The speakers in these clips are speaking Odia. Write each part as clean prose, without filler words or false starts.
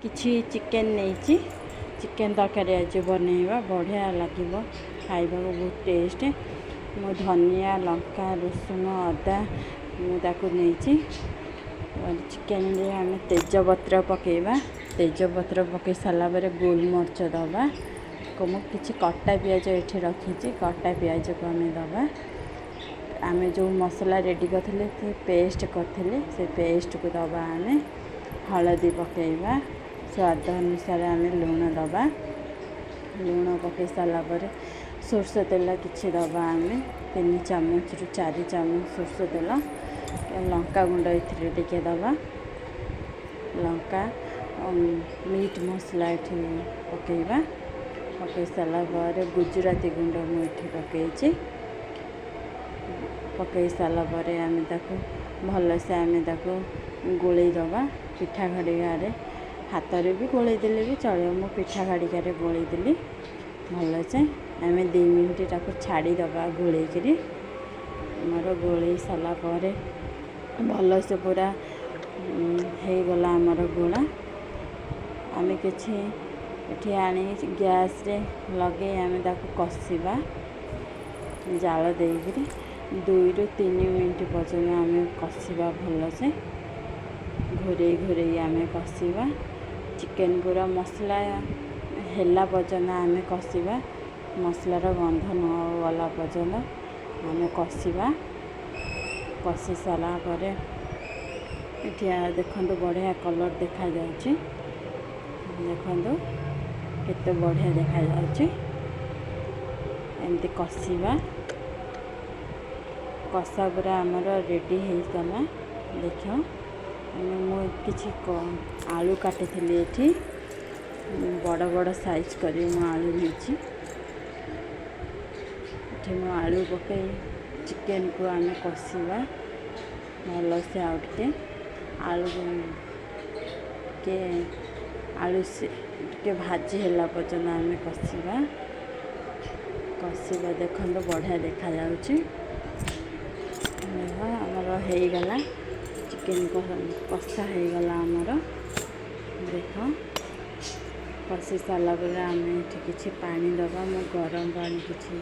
କିଛି ଚିକେନ୍ ନେଇଛି। ଚିକେନ୍ ତରକାରୀ ଆଜି ବନେଇବା, ବଢ଼ିଆ ଲାଗିବ ଖାଇବାକୁ, ବହୁତ ଟେଷ୍ଟ। ମୁଁ ଧନିଆ, ଲଙ୍କା, ରସୁଣ, ଅଦା ମୁଁ ତାକୁ ନେଇଛି। ଚିକେନରେ ଆମେ ତେଜପତ୍ର ପକାଇବା। ତେଜପତ୍ର ପକାଇ ସାରିଲା ପରେ ଗୋଲମରିଚ ଦେବା। ମୁଁ କିଛି କଟା ପିଆଜ ଏଠି ରଖିଛି, କଟା ପିଆଜକୁ ଆମେ ଦେବା। ଆମେ ଯେଉଁ ମସଲା ରେଡ଼ି କରିଥିଲେ, ସେ ପେଷ୍ଟ କରିଥିଲେ, ସେ ପେଷ୍ଟକୁ ଦେବା ଆମେ। ହଳଦୀ ପକାଇବା, ସ୍ୱାଦ ଅନୁସାରେ ଆମେ ଲୁଣ ଦେବା। ଲୁଣ ପକାଇ ସାରିଲା ପରେ ସୋରିଷ ତେଲ କିଛି ଦେବା ଆମେ, 3 ଚାମଚରୁ 4 ଚାମଚ ସୋରିଷ ତେଲ। ଲଙ୍କା ଗୁଣ୍ଡ ଏଥିରେ ଟିକେ ଦେବା, ଲଙ୍କା, ମିଟ୍ ମସଲା ଏଠି ପକାଇବା। ପକାଇ ସାରିଲା ପରେ ଗୁଜୁରାତି ଗୁଣ୍ଡ ମୁଁ ଏଠି ପକାଇଛି। ପକାଇ ସାରିଲା ପରେ ଆମେ ତାକୁ ଭଲସେ ଆମେ ତାକୁ ଗୋଳେଇ ଦେବା ପିଠା ଖଡ଼ିକାରେ। ହାତରେ ବି ଗୋଳେଇ ଦେଲେ ବି ଚଳିବ। ମୁଁ ପିଠା ଖଡ଼ିକାରେ ଗୋଳେଇ ଦେଲି ଭଲସେ। ଆମେ 2 ମିନିଟ୍ ତାକୁ ଛାଡ଼ିଦେବା ଗୋଳେଇକିରି। ଆମର ଗୋଳେଇ ସାରିଲା ପରେ ଭଲସେ ପୁରା ହେଇଗଲା ଆମର ଗୋଳା। ଆମେ କିଛି ଏଠି ଆଣି ଗ୍ୟାସ୍ରେ ଲଗେଇ ଆମେ ତାକୁ କଷିବା ଜାଳ ଦେଇକିରି। 2ରୁ 3 ମିନିଟ୍ ପର୍ଯ୍ୟନ୍ତ ଆମେ କଷିବା ଭଲସେ, ଘୋରେଇ ଘୋରେଇ ଆମେ କଷିବା। ଚିକେନ୍ ପୁରା ମସଲା ହେଲା ପର୍ଯ୍ୟନ୍ତ ଆମେ କଷିବା। ମସଲାର ଗନ୍ଧ ନ ଗଲା ପର୍ଯ୍ୟନ୍ତ ଆମେ କଷିବା। କଷି ସାରିଲା ପରେ ଏଠି ଦେଖନ୍ତୁ, ବଢ଼ିଆ କଲର୍ ଦେଖାଯାଉଛି। ଦେଖନ୍ତୁ, କେତେ ବଢ଼ିଆ ଦେଖାଯାଉଛି। ଏମିତି କଷିବା। କଷା ପୁରା ଆମର ରେଡ଼ି ହେଇଗଲା। ଦେଖ, ଆମେ ମୁଁ କିଛି ଆଳୁ କାଟିଥିଲି ଏଠି। ବଡ଼ ବଡ଼ ସାଇଜ୍ କରି ମୁଁ ଆଳୁ ନେଇଛି। ଏଠି ମୁଁ ଆଳୁ ପକାଇ ଚିକେନକୁ ଆମେ କଷିବା ଭଲସେ। ଆଉ ଟିକେ ଆଳୁ, ଟିକେ ଆଳୁ ଟିକେ ଭାଜି ହେଲା ପର୍ଯ୍ୟନ୍ତ ଆମେ କଷିବା, କଷିବା। ଦେଖନ୍ତୁ, ବଢ଼ିଆ ଦେଖାଯାଉଛି। ଦେଖ, ଆମର ହେଇଗଲା ଚିକେନ୍ କଷା ହେଇଗଲା ଆମର। ଦେଖ, କଷି ସାରିଲା ପରେ ଆମେ ଏଠି କିଛି ପାଣି ଦେବା। ମୁଁ ଗରମ ପାଣି କିଛି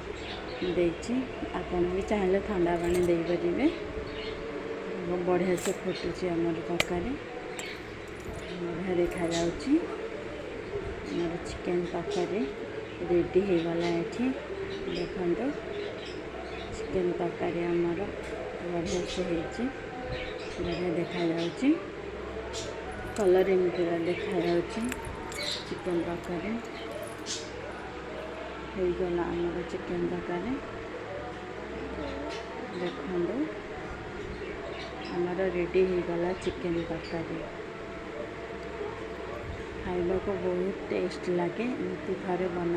ଦେଇଛି, ଆପଣ ବି ଚାହିଁଲେ ଥଣ୍ଡା ପାଣି ଦେଇପାରିବେ। ବଢ଼ିଆ ସେ ଫୁଟୁଛି ଆମର ତରକାରୀ, ବଢ଼ିଆ ଦେଖାଯାଉଛି। ଆମର ଚିକେନ୍ ତରକାରୀ ରେଡ଼ି ହେଇଗଲା ଏଠି। ଦେଖନ୍ତୁ, ଚିକେନ୍ ତରକାରୀ ଆମର ବଢ଼ିଆ ସେ ହେଇଛି, ବଢ଼ିଆ ଦେଖାଯାଉଛି, କଲରିଂ ପୁରା ଦେଖାଯାଉଛି। ଚିକେନ୍ ତରକାରୀ ହେଇଗଲା ଆମର। ଚିକେନ୍ ତରକାରୀ ଦେଖନ୍ତୁ, ଆମର ରେଡ଼ି ହେଇଗଲା ଚିକେନ୍ ତରକାରୀ। ଖାଇବାକୁ ବହୁତ ଟେଷ୍ଟ ଲାଗେ। ଏମିତି ଥରେ ବନା